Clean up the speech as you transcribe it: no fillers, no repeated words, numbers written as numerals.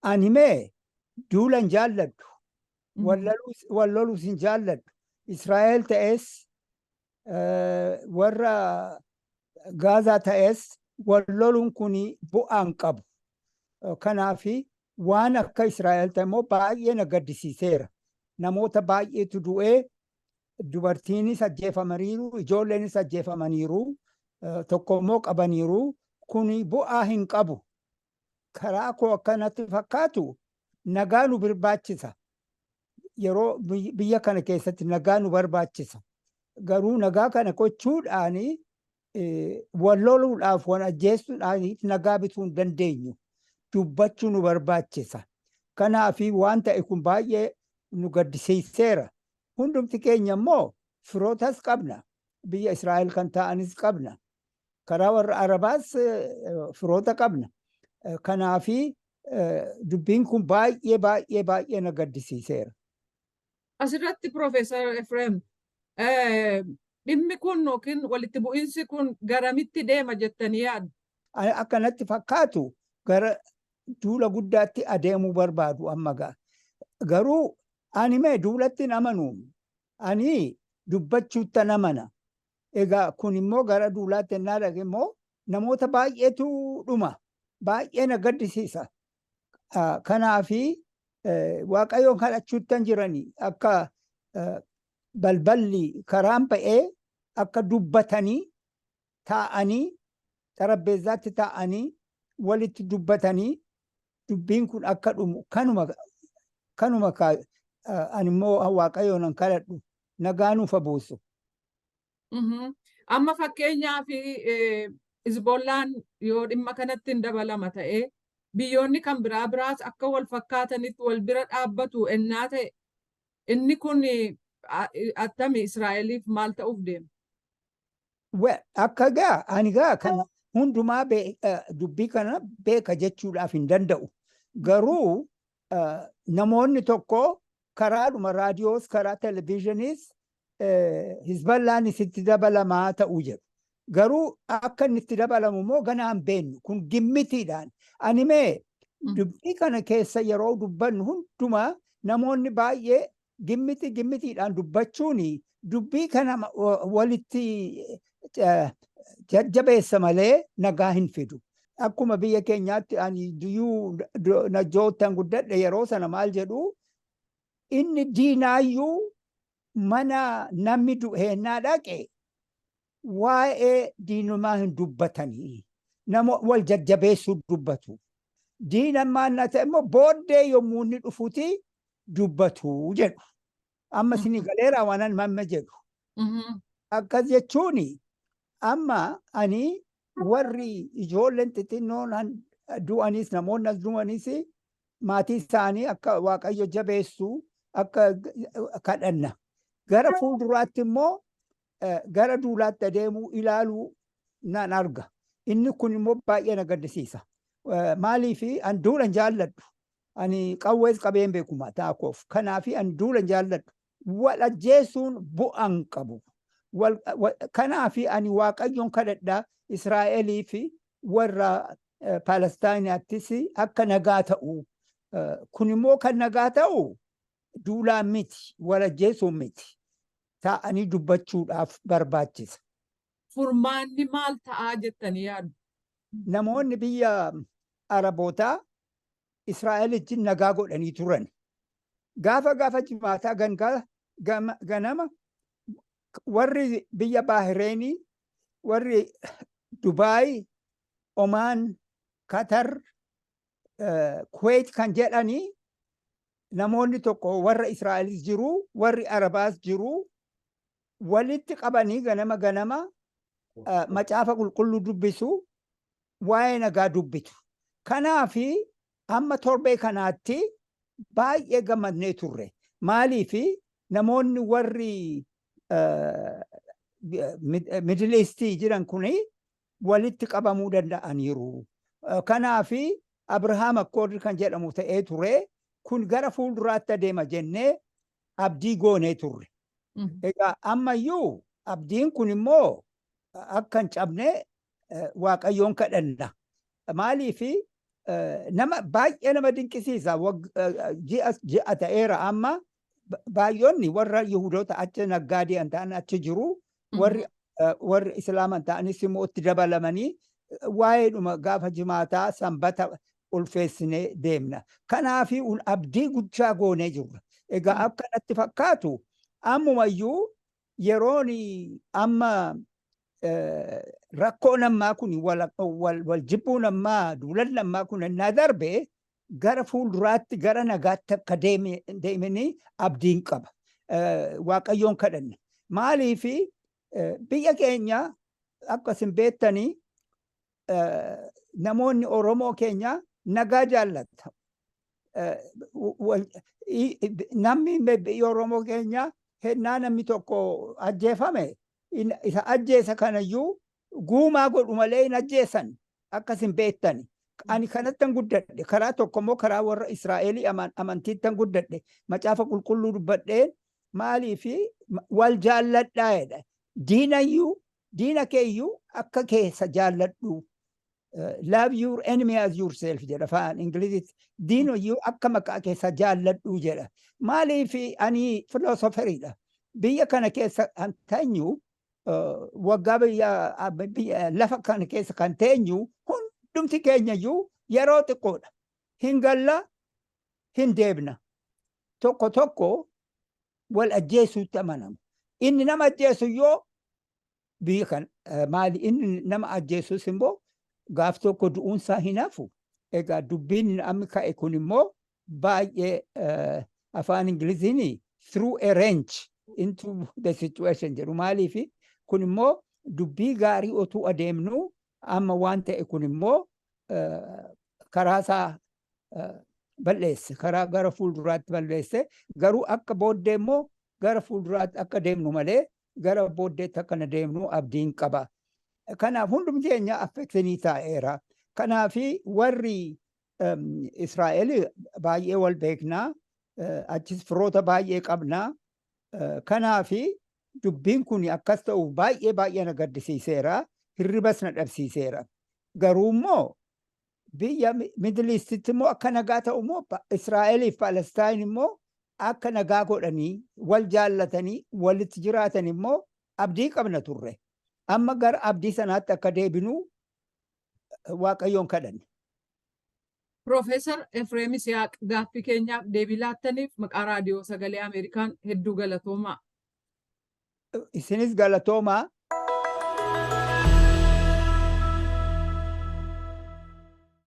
Ani mee duula hin jaalladhu. Wal loluus hin jaalladhu. Israa'el ta'es, warra Gaazaa ta'es, wal loluun kun bu'aa hin qabu. Kanaafi waan akka Israa'el ta'e immoo baay'ee na gaddisiiseera. Namoota baay'eetu du'ee, dubartiinis ajjeefamaniiru, ijoolleenis ajjeefamaniiru, tokko immoo qabaniiru. Kuni bu'aa hin qabu. Karaa koo akkanatti fakkaatu nagaa nu barbaachisa. Yeroo biyya kana keessatti nagaa nu barbaachisa. Garuu nagaa kana gochuudhaan, wal loluudhaaf, wal ajjeesuudhaan nagaa bituu hin dandeenyu. Dubbachuu nu barbaachisa. Kanaafi waan ta'e kun baay'ee nu gaddisiiseera. Hundumti keenya immoo firootas qabna. Biyya Israa'el kan ta'anis qabna. Karaa warra Arabaas firoota qabna. Kanaafi dubbiin kun baay'ee baay'ee baay'ee na gaddisiiseera. Asirratti, Profeesar Efreem, dhimmi kun yookiin walitti bu'iinsi kun garamitti deema jettanii yaaddu? Akkanatti fakkaatu gara duula guddaatti adeemuu barbaadu amma gaa. Garuu ani mee duulatti hin amanu. Ani dubbachuuttan amana. Egaa kun immoo gara duulaatti ennaa dhaqe immoo namoota baay'eetu dhuma. Baay'ee na gaddisiisa. Kanaafi Waaqayyoon kadhachuuttan jirani akka balballi karaan ba'ee akka dubbatanii, taa'anii, xarabbeezzaatti taa'anii walitti dubbatanii dubbiin kun akka dhumu. Kanuma ani immoo Waaqayyoon an kadhadhu, nagaa nuuf buusu. Amma fakkeenyaaf Hizbollaan yoo dhimma kanatti hin dabalama ta'ee, biyyoonni kan biraa biraas akka wal fakkaatanitti wal bira dhaabbatu ennaa ta'e, inni kun attami Israa'eliif maal ta'uuf deema? Akka gaa ani gaa kana hundumaa dubbii kana beeka jechuudhaaf hin danda'u. Garuu namoonni tokko karaadhuma raadiyoos, karaa televezyiiniis Hizballaan isitti dabalamaa ta'uu jedhu. Garuu akka inni itti dabalamu immoo ganaa hin beennu. Kun gimmitiidhaan. Ani mee dubbii kana keessa yeroo dubbannu hundumaa namoonni baay'ee gimmiti gimmitiidhaan dubbachuun dubbii kana walitti jajjabeessa malee nagaa hin fidu. Akkuma biyya keenyaatti, ani duyyuu Najjoottan guddadhe, yeroo sana maal jedhu, inni diinaayyuu mana namni du'eennaa dhaqe waa'ee diinumaa hin dubbatanii. Nama wal jajjabeessuu dubbatu. Diina maal ta'e immoo booddee yommuu inni dhufuti dubbatu jedhu. Amma isinii galeera waan amma jedhu. Akkas jechuun amma ani warri ijoolleen xixinnoon du'anis, namoonni as du'anis, maatii isaanii akka Waaqayyo jabeessu akka kadhanna. Gara fuulduraatti immoo gara duulaatti adeemuu ilaaluu nan arga. Inni kun immoo baay'ee na gaddisiisa. Maaliif an duula hin jaalladhu. Ani qawwees qabeen beeku mataa koof. Kanaafi an duula hin jaalladhu. Wal ajjeesuun bu'aa hin qabu. Kanaafi ani Waaqayyoon kadhadha, Israa'elii fi warra Palestaayinaattis akka nagaa ta'u. Kun immoo kan nagaa ta'u duulaan miti, wal ajjeesuun miti. Taa'anii dubbachuudhaaf barbaachisa. Furmaanni maal ta'aa jettanii yaaddu? Namoonni biyya Arabootaa Israa'el wajjin nagaa godhanii turan. Gaafa jimaataa ganama warri biyya Baahireenii, warri Dubaay, Omaan, Qatar, Kuwait kan jedhanii namoonni tokko warra Israa'elis jiru, warri Arabaas jiru, walitti qabanii ganama ganama macaafa qulqulluu dubbisu, waa'ee nagaa dubbitu. Kanaafi amma torbee kanaatti baay'ee gammadnee turre. Maaliifi namoonni warri Middle East jiran kuni walitti qabamuu danda'aniiru. Kanaafi Abrahaam Accord kan jedhamu ta'ee ture. Kun gara fuulduraatti adeema jennee abdii goonee turre. Egaa ammayyuu abdiin kun immoo akka hin cabne Waaqayyoon kadhanna. Maaliifi Nama baay'ee nama dinqisiisa. Ji'a ta'eera amma baay'oonni warra Yihudoota achi naggaadee ta'an achi jiru. Warri Islaaman ta'anis immoo itti dabalamanii waa'eedhuma gaafa Jimaataa Sanbata ulfeessinee deemna. Kanaafi abdii guddaa goonee jirra. Egaa akka natti fakkaatu ammumayyuu yeroon amma rakkoon ammaa kun, wal jibbuun ammaa, duulan ammaa kun innaa darbe gara fuulduraatti gara nagaatti akka deemanii abdiin qaba. Waaqayyoon kadhanna. Maaliifi biyya keenya akka isin beektanii namoonni Oromoo keenya nagaa jaallata. Namni biyya Oromoo keenya hennaa namni tokko ajjeefame isa ajjeesa kanayyuu guumaa godhu malee hin ajjeesan, akka isin beektani. Ani kanattan guddadhe. Karaa tokko immoo karaa warra Israa'elii amantiittan guddadhe. Macaafa Qulqulluu dubbadheen maaliifi wal jaalladhaa jedha. Diinayyuu, diina keeyyuu akka keessa jaalladhu. "Love your enemy as yourself" jedha afaan Ingilizitti. Diinayyuu akka maqaa keessa jaalladhu jedha. Maaliifi ani philosopheriidha. Biyya kana keessa kan teenyu, waggaa biyya lafa kana keessa kan teenyu hundumti keenyayyuu yeroo xiqqoodha. Hin galla, hin deebna. Tokko tokko wal ajjeesuutti amanamu. Inni nama ajjeesu yoo biyya kan maali, inni nama ajjeesus immoo gaaf tokko du'uunsaa hin hafu. Egaa dubbiin amma ka'e kun immoo baay'ee afaan Ingiliziin "threw a wrench into the situation" jedhu. Maaliifi kun immoo dubbii gaarii otuu adeemnu amma waan ta'e kun immoo karaa isaa balleesse, karaa gara fuulduraatti balleesse. Garuu akka booddee immoo gara fuulduraatti akka deemnu malee gara booddeetti akka na deemnu abdiin qaba. Kanaaf hundumti keenya affected taa'eera. Kanaafi warri Israa'el baay'ee wal beeknaa, achis firoota baay'ee qabnaa. Kanaafi dubbiin kun akkas ta'u baay'ee baay'ee na gaddisiiseera. Hirribas na dhabsiiseera. Garuu immoo biyya Middle Eastitti immoo akka nagaa ta'u immoo, Israa'eliif Palestine immoo akka nagaa godhanii wal jaallatanii walitti jiraatan immoo abdii qabna turre. Amma gara abdii sanaatti akka deebinu Waaqayyoon kadhanne. Piroofeesar Efreem Isihaaq, gaaffii keenyaaf deebii laattaniif maqaa Raadiyoo Sagalee Ameerikaan hedduu galatoomaa. Isinis galatoomaa.